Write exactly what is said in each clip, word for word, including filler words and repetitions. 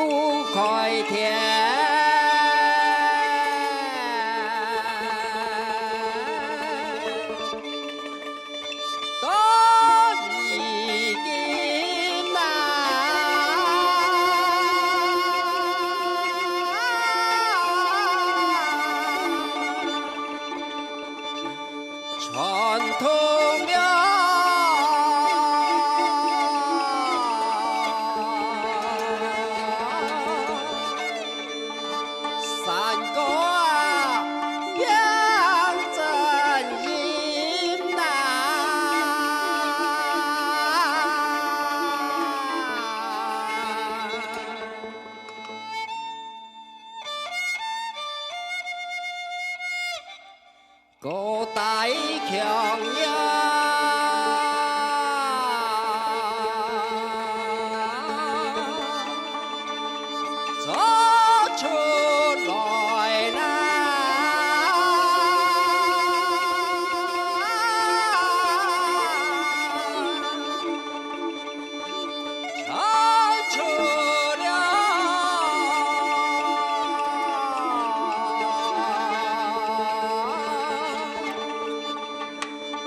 開天，到如今啊，傳統了。 山歌啊，變真音啊。高大強呀，走出來啦！ 唱出了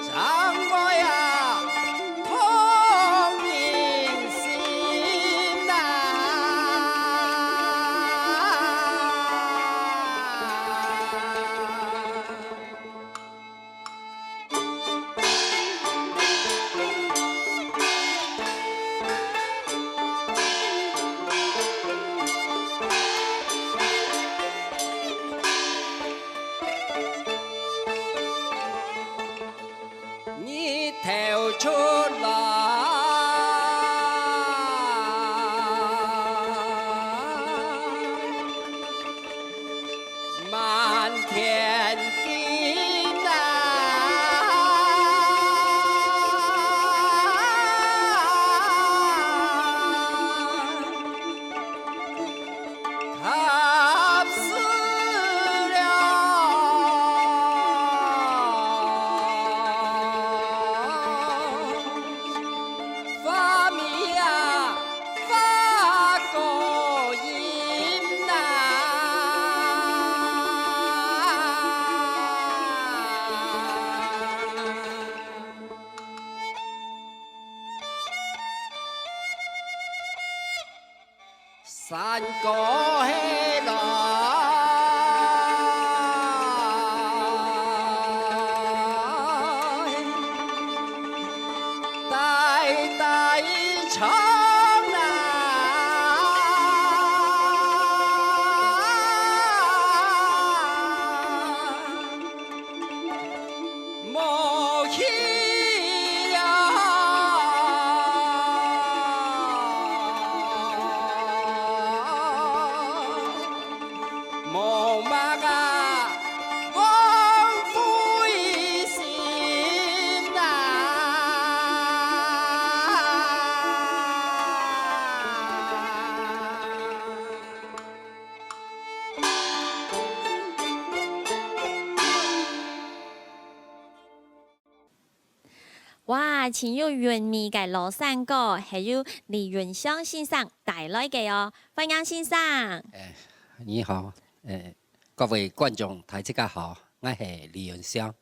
张爱啊，痛人心呐。 日头出來，滿天金啊！ 合適了，發明啊，發高音呐。 山歌起來，大大唱啊！ 無去了，無目啊，枉費心啊！ 哇，盡有韻味个老山歌，係由李雲祥先生帶來个哦。歡迎先生。哎，你好，哎，各位觀眾，大家好，𠊎係李雲祥。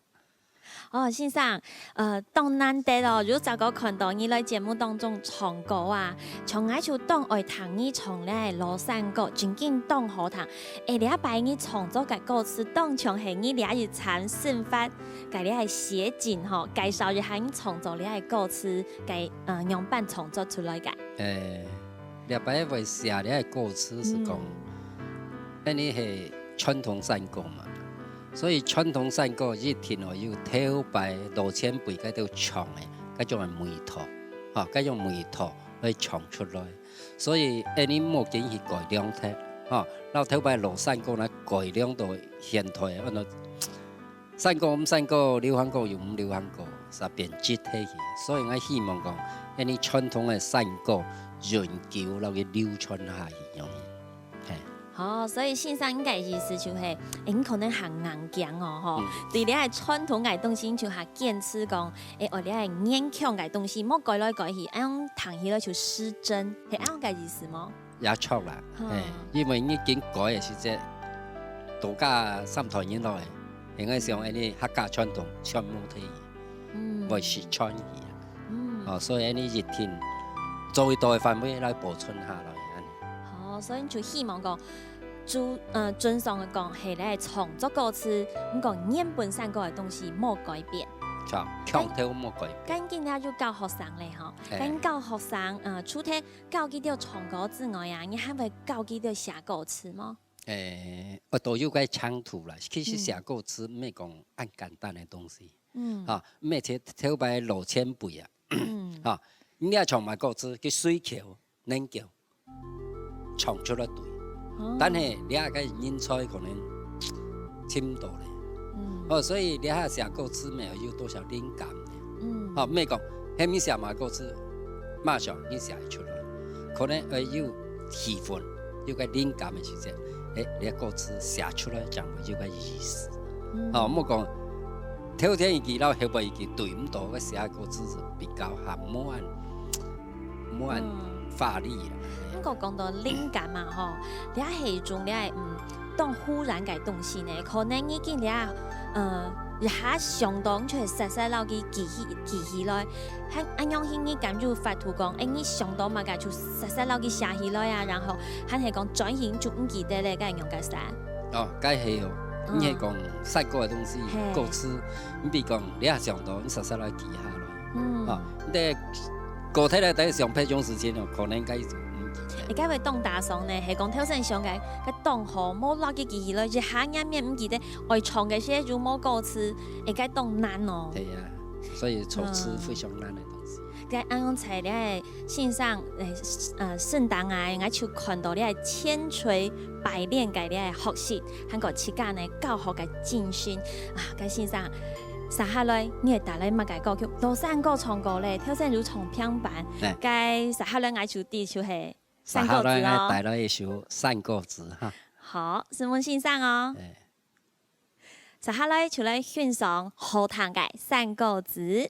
哦，先生，呃，當難得哦，有再過看到你來節目當中唱歌啊，像𠊎就當愛聽你唱這老山歌，真經當好聽。誒，這擺你創作个歌詞，當像係你這一餐生活个這个寫景吼，介紹一下你創作這个歌詞个，呃，仰般創作出來个？誒，這擺會寫這个歌詞係講，嗯。因為係傳統山歌嘛， 所以傳統山歌一定愛有頭擺老前輩該兜唱个，該種个味道，吼，該種味道來唱出來。所以，𠊎等無緊去改良忒，吼，摎頭擺老山歌來改良到現代，安到山歌毋山歌，流行歌又毋流行歌，煞變質忒去。所以𠊎希望講，𠊎等傳統个山歌永久摎佢流傳下去，樣。 嘿。哦，所以先生，你个意思就係，誒，你可能還硬頸哦，吼。嗯。對這个傳統个東西，你就還堅持講，誒，愛這个原腔个東西，莫改來改去，恁樣聽起來就失真，係恁樣个意思無？也著啦，哈。嘿，因為已經改个時節，大家三代人來，應該像恁呢客家傳統全無忒，嗯。會失傳去啊。嗯。哦，所以恁呢一定做得到个範圍來保存下來，恁呢。哦，所以就希望講，就，呃，正常个講，係來創作歌詞，毋過原本山歌个東西無改變。著，腔調無改變。趕緊咧就教學生咧吼，嘿。趕緊教學生，呃，除忒教佢兜唱歌之外啊，你還會教佢兜寫歌詞無？誒，哦，都有个程度啦。其實寫歌詞毋係講恁簡單个東西，嗯。哈，毋係頭，頭擺老前輩啊，嗯。哈，你愛唱麼歌詞，去隨口能夠唱出來對。哦。但係你个人才可能尋毋到咧。嗯。哦，所以你个寫歌詞沒有，有多少靈感呢？嗯。哦，毋係講，嘿，你寫麼歌詞，馬上你寫出來，可能愛有氣氛，有个靈感个時節，誒，你个歌詞寫出來正會有个意思。嗯。哦，莫講頭前一句摎後尾一句對毋到，个寫歌詞係比較含無恁，無恁華麗啦。嗯。毋過講到靈感嘛吼，這係一種這，嗯，當忽然个東西呢，可能你今日，呃，一下想到，你就會煞煞摎佢記起，記起來， 還恁樣去，你敢有法度講，誒，你想到麼个就煞煞摎佢寫起來啊，然後還係講轉去就毋記得咧，該仰結煞？哦，該係哦，嗯。你係講山歌个東西，嘿。歌詞，你比講你也想到，你煞煞來記下來。嗯。哦，你个過忒來，等上別種時間哦，可能該就毋記得。誒，該會當打爽呢，係講頭先想个，該當好，無落去記起來，一下眼面毋記得，愛唱个時又無歌詞，誒，該當難哦。對呀。 所以作詞非常難个東西。嗯。該恁樣在這先生，誒，呃，聖堂啊，𠊎就看到這千錘百煉个這學習，還過自家呢教學个精神。啊，該先生，接下來你會帶來麼个歌曲？老山歌唱過咧，頭先有唱平板，哎。該接下來𠊎就知就係山歌子哦。接下來𠊎帶來一首山歌子哈。好，承蒙先生哦。哎。 接下來就來欣賞好聽个山歌子。